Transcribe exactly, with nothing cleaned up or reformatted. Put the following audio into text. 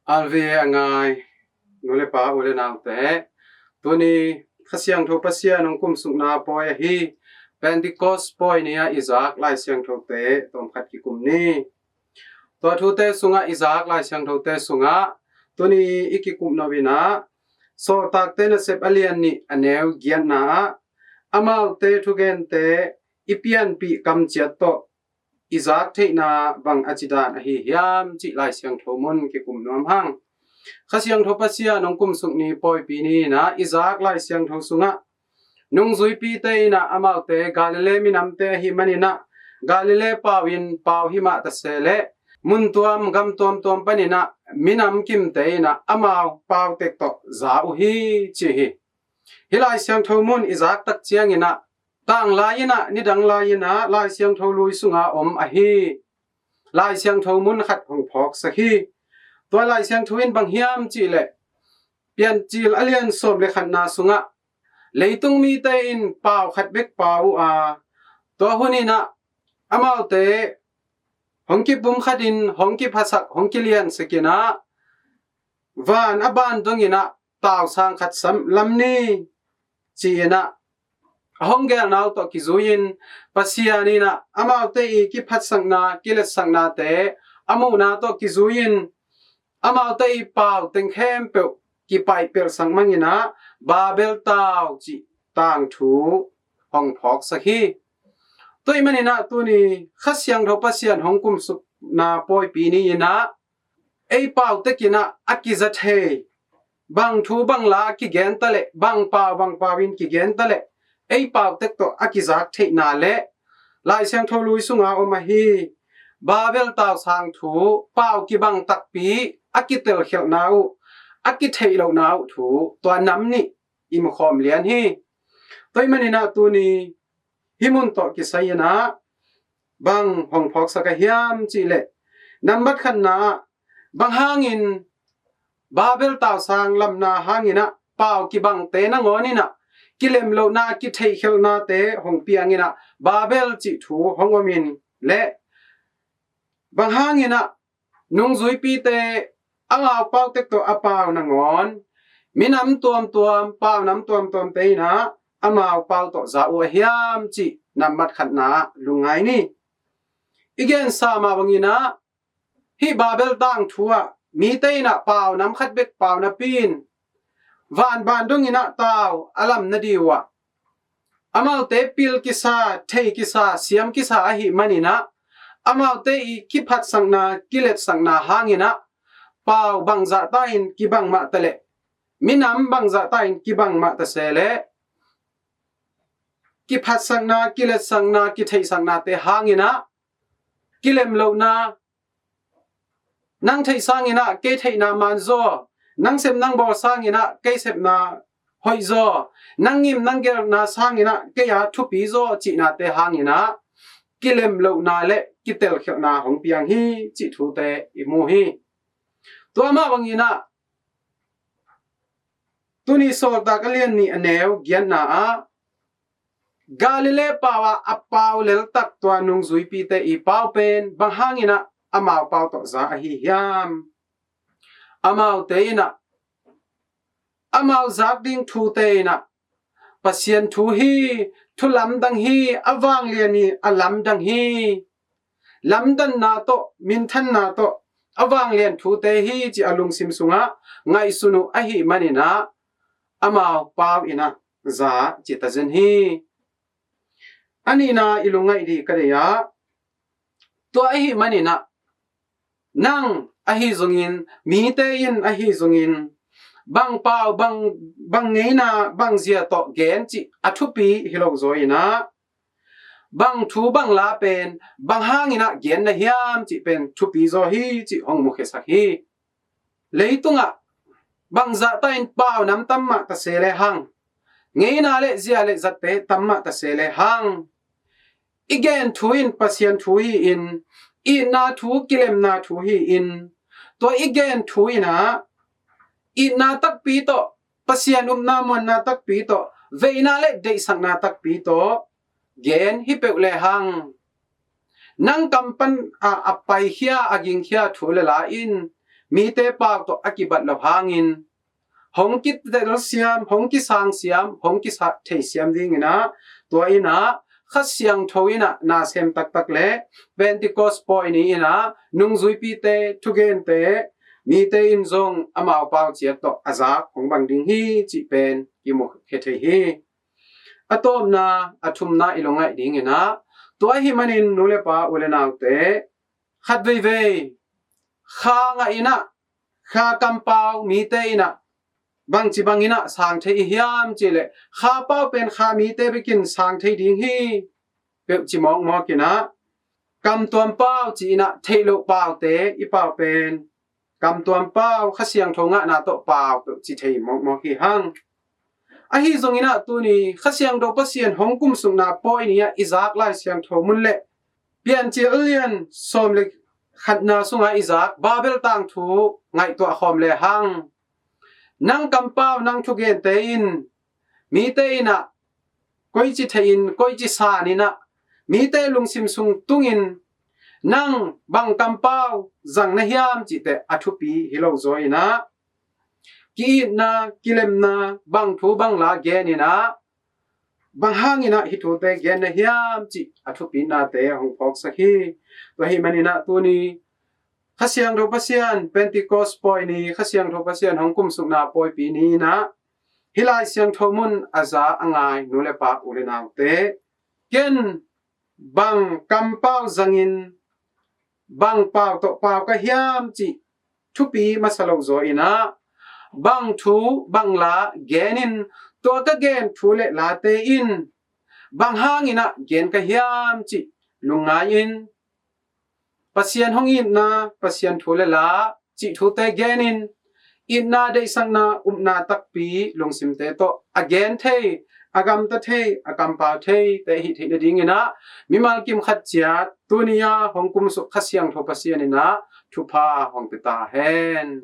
Alvi a ngai nu le pa u le naute, tuni Kha Siangtho Pasian hong kumsukna pawi ahi Pentecost pawi ni-a i zak Lai Siangthote tawmkhat kikum ni. Tua thute sungah i zak Lai Siangthote sungah tuni i kikum nop inah Sawltakte nasep a lian nih a neu giatna ah amaute thugente i pianpih kamciat tawh i zak theihna bang a cidan ahi hiam cih Lai Siangtho mun kikum nuam hang. Kha Siangtho Pasian hong kumsuk ni pawipi ni inah i zak Lai Siangtho sungah nungzuipite inah amaute Galilee minamte ahi maninah Galilee pau in pau himah tase le mun tuam gam tuamtuam paninah minam kimte inah amau pau tek tawh za uh hi ci hi. Hih Lai Siangtho mun i zak tak cianginah tanglai inah nidang lai inah Lai Siangtho lui sunga om ahi Lai Siangtho mun khat hong phawksak hi. Tua Lai Siangtho in bang hiam cihleh Piancil a lian sawm le khatna sungah leitung mite in pau khat bek pau uh a, tua hun inah amaute hong kipumkhatin hong kiphasak hong kiliansak inah van a ban dong inah tausang khat sam lam ni ci inah a hong gelna uh tawh kizui-in Pasian inah amaute i kiphatsakna kiletsaknate a muhna tawh kizui-in amaute i pau teng khempeuh kipaihpelhsak mang inah Babel tau cih tangthu hong phawksak hi. Tua ahih maninah tuni Kha Siangtho Pasian hong kumsukna pawipi ni inah ei pau tek inah a kiza thei bang thu bang la kigen ta leh bang pau bang pau in kigen ta leh ei pau tek tawh a kizak theihna le Lai Siangtho lui sunga om ahi Babel tausang thu pau kibang takpi a kitelkhialhna uh a kitheih lohna uh thu tua nam nih i mukhawm lian hi. Tua ahih maninah tuni hih mun tawh kisai inah bang hong phawksak a hiam cihleh nambat khatna ah bang hangin Babel tausang lamna hanginah pau kibangte nangawn inah kilemlohna kitheihkhelhnate hong piang inah Babel cih thu hong om in le bang hanginah nungzuipite amau pau tek tawh a pau nangawn minam tuamtuam pau nam tuamtuamte inah amau pau tawh za uh a hiam cih nambat khatna ah lungngai ni. I gensa mah banginah hih Babel tangthu ah mite inah pau nam khat bek pau napi in van ban dong inah tau a lam na di uh ah amaute pil kisa thei kisa siam kisa ahih maninah amaute i kiphatsakna kiletsakna hanginah pau bangzahta in kibang mah ta leh minam bangzahta in kibang mah tase le kiphatsakna kiletsakna kitheihsaknate hanginah kilemlohna nang theih sanginah kei theihna manzaw nang sep nang bawl sanginah kei sepna hoihzaw nang ngim nang gelhna sanginah kei a thupizaw cihnate hanginah kilemlohna le kitelkhialhna hong piang hi cih thute i mu hi. Tua mah banginah tuni Sawltak a lian nih a neu giatna ah Galilee pau ah a pau leltak tua nungzuipite i pau pen bang hanginah amau pau tawh za ahi hiam? Amaute inah amau zak ding thute inah Pasian thu hi, thu lamdang hi, a vanglian hi, a lamdang hi, lamdanna tawh minthanna tawh a vanglian thute hi ci a lungsim sungah ngaihsun uh ahih maninah amau pau inah za ci ta zen hi. A nihna i lungngaih dih ka deih ah tua ahih maninah nang ahi zongin mite in ahi zongin bang pau bang bang ngeina bang zia tawh gen cih a thupi hi lo zaw inah bang thu bang la pen bang hanginah gen na hiam cih pen thupi zaw hi cih hong mukhiasak hi. Leitungah bangzahta in pau nam tam mah tase le hang ngeina le zia le zatte tam mah tase le hang i gen thu in Pasian thu hi-in itna thu kilemna thu hi-in tua i gen thu inah itna takpi tawh Pasian upna muanna takpi tawh veina le deihsakna takpi tawh gen hi peuh le hang nang kam pan a a paikhia a gingkhia thu le la in mite pau tawh a kibat lo hangin hong kitel siam, hong kisang siam, hong kisa thei siam dingin ah, tua in ah Kha Siangtho in ah nasem taktak le Pentecost pawi ni in ah nungzuipite, thugente, mite in zong amau pau ciat tawh a zak hong bang ding hi cih pen kimu khia thei hi. A tawpna, a thumna i lungngaih dingin ah, tua ahih manin nu le pa, u le naute, khat veivei kha ngah in ah, kha kampau mite in ah bangci bangin ah sang thei i hiam cih leh, kha pau pen kha mite bekin sang thei ding hi peuh ci mawkmawk in ah, kamtuam pau ci in ah theih loh paute i pau pen kamtuam pau, Kha Siangtho ngahna tawh pau peuh ci thei mawkmawk hi hang. Ahi zongin ah tuni Kha Siangtho Pasian hong kumsukna pawi ni-ah i zak Lai Siangtho mun le Piancil lian sawm le khatna sungah i zak Babel tangthu ngaihtuah khawm le hang. Nang kampau, nang thugente in mite in ah koici thei in, koici san in ah, mite lungsim sung tungin nang bang kampau zang na hiam cihte a thupi hi lo zaw in ah, ki-itna, kilemna, bang thu bang la gen in ah, bang hangin ah hih thute gen na hiam cih a thupi nate hong phawksak hi. Tua ahih manin ah tuni Kha Siangtho Pasian, Pentecost pawi ni, Kha Siangtho Pasian hong kumsukna pawipi ni in ah, hih Lai Siangtho mun a za a ngai nu le pa, u le naute, ken bang kampau zangin bang pau tawh pau ka hiam cih thupi masa lo zaw in ah, bang thu bang la genin, tua ka gen thu le late in bang hangin ah gen ka hiam cih lungngai in, Pasian hong itna, Pasian thu le la cih thute genin, itna, deihsakna, upna takpi lungsimte tawh a gen thei, a gamta thei, a kampau theite hih theih nadingin ah, mimal kim khat ciat tuni-a hong kumsuk Kha Siangtho Pasian in ah thupha hong pia ta hen.